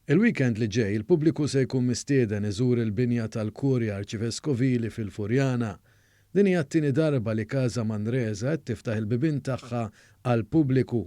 Il-weekend li ġej il-pubbliku se jkun mistieden iżur il-binja tal-Kurja Arċiveskovili fil-Furjana. Din hija t-tieni darba li Casa Manresa qed tiftaħ il-bibien tagħha għall-pubbliku.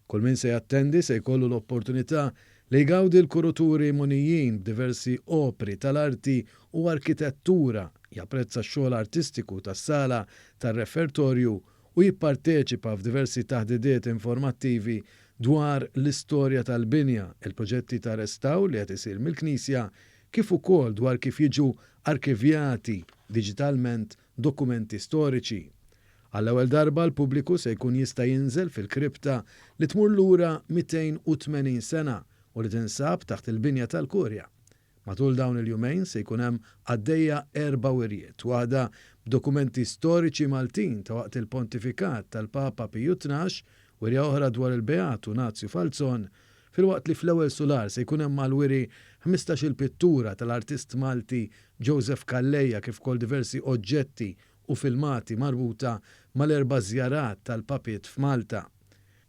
Kull min se jattendi se jkollu l-opportunità li jgawdi l-kuruturi mogħnijin b'diversi opri tal-arti u arkitettura, japprezza x-xogħol artistiku tas-sala tar-refertorju u jipparteċipa f'diversi taħdidiet informattivi dwar l-istorja tal-binja, il-proġetti ta' restawr li qed isir mill-Knisja, kif ukoll dwar kif jiġu arkivjati diġitalment dokumenti storiċi. Għall-ewwel darba l-pubbliku se jkun jista' jinżel fil-kripta li tmur lura 280 sena u li tinsab taħt il-binja tal-Kurja. Matul dawn il-jumejn se jkun hemm għaddejja erba' wirjiet, waħda b'dokumenti storiċi Maltin ta' waqt il-pontifikat tal-Papa Piju 12, wirja oħra dwar il-Beatu Nazju Falzon, filwaqt li fl-ewwel sular se jkun hemm għall-wiri ħmistax-il pittura tal-artist Malti Joseph Calleja kif ukoll diversi oġġetti u filmati marbuta mal-erba' żjarat tal-Papiet f'Malta.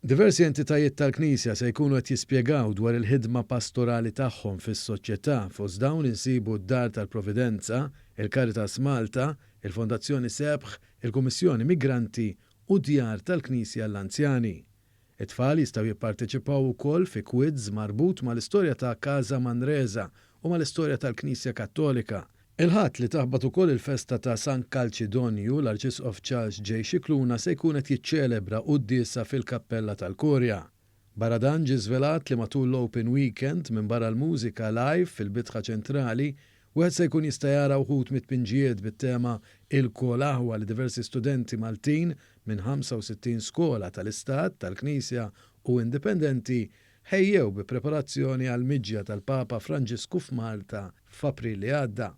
Diversi entitajiet tal-Knisja se jkunu qed jispjegaw dwar il-ħidma pastorali tagħhom fis-soċjetà. Fost dawn insibu d-Dar tal-Providenza, il-Caritas Malta, il-Fondazzjoni Sebħ, il-Kummissjoni Migranti u Djar tal-Knisja għall-Anzjani. It-tfal jistgħu jipparteċipaw ukoll fi quiz marbut mal-istorja ta' Casa Manresa u mal-istorja tal-Knisja Kattolika. Il-Ħadd li taħbat ukoll il-festa ta' San Kalċidonju, l-Arċisqof Charles J. Scicluna se jkun qed jiċċelebra quddiesa fil-Kappella tal-Kurja. Barra dan ġie żvelat li matul l-Open Weekend, minbarra l-mużika live fil-bitħa ċentrali, wieħed se jkun jista' jara wħud mit-tpinġijiet bit-tema Ilkoll Aħwa li diversi studenti Maltin minn 65 skola tal-Istat, tal-Knisja u indipendenti ħejjew bi preparazzjoni għall-miġja tal-Papa Franġisku f'Malta f'April li għadda.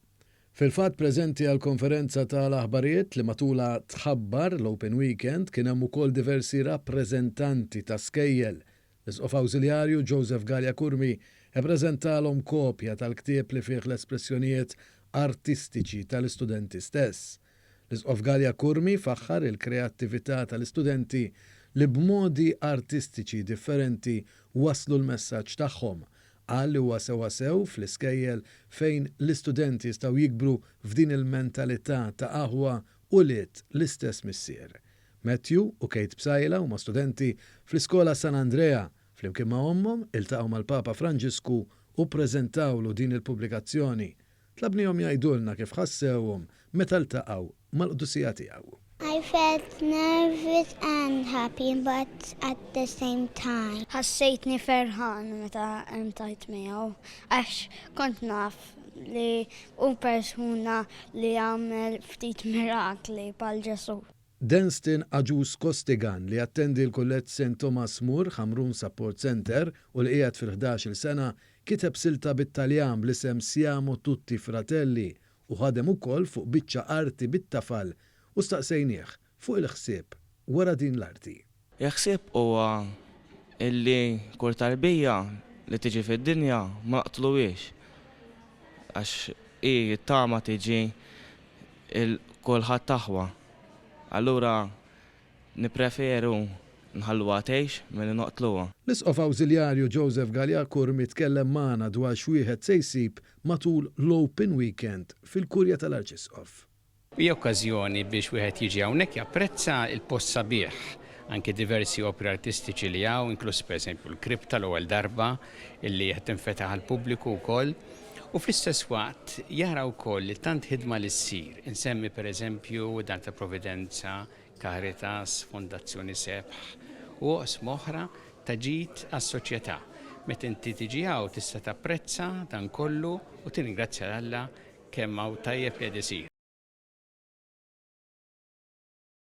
Fil-fatt preżenti għall-konferenza ta' l-aħbarijiet li matulha tħabbar l-Open Weekend kien hemm ukoll diversi rappreżentanti ta' skejjel. L-Isqof Awżiljarju Joseph Galea Curmi ippreżentalhom kopja tal-ktieb li fih l-espressjonijiet artistiċi tal-istudenti stess. L-Isqof Galea Curmi faħħar il-kreattività tal-istudenti li b'modi artistiċi differenti wasslu l-messaġġ tagħhom. Qal li huwa sewwasew fl-iskejjel fejn l-istudenti jistgħu jikbru f'din il-mentalità ta' aħwa ulied l-istess missier. Matthew u Kate Psaila huma studenti fl-iskola San Andrea. Flimkien ma' ommhom iltaqgħu mal-Papa Franġisku u ppreżentawlu din il-pubblikazzjoni. Tlabnihom jgħidulna kif ħassewhom meta ltaqgħu mal-Qdusija Tiegħu. I felt nervous and happy but at the same time. Ħassejtni ferħan meta ltqajt miegħu għax kont naf li hu persuna li għamel ftit mirakli bħal Ġesù. Denston Agius Costigan li jattendi l-Kulleġġ Saint Thomas More Ħamrun Support Centre u li qiegħed fil-ħdax-il sena kiteb silta bit-Taljan bl-isem Siamo tutti fratelli u ħadem ukoll fuq biċċa arti bit-tafal u staqsejnieh fuq il-ħsieb wara din l-arti. Il-ħsieb huwa illi kull tarbija li tiġi fid-dinja ma naqtluhiex għax hi t-tama tiġi 'l kulħadd aħwa. Allura nippreferu nħalluha tgħix milli noqtluha. L-Isqof Awżiljarju Joseph Galea Curmi tkellem magħna dwar x'wieħed se jsib matul l-Open Weekend fil-Kurja tal-Arċisqof. Hija okkażjoni biex wieħed jiġi hawnhekk japprezza l-post sabiħ, anki diversi opri artistiċi li hawn, inkluż pereżempju l-kripta l-ewwel darba illi qed tinfetaħ għall-pubbliku wkoll. U fl-istess waqt jara wkoll li tant ħidma li ssir, insemmi pereżempju dan ta' Providenza, Caritas, Fondazzjoni Sebħ u oqsma oħra ta' ġid għas-soċjetà. Meta inti tiġi hawn tista' tapprezza dan kollu u tirringrazzja 'l Alla kemm hawn tajjeb li qed isir.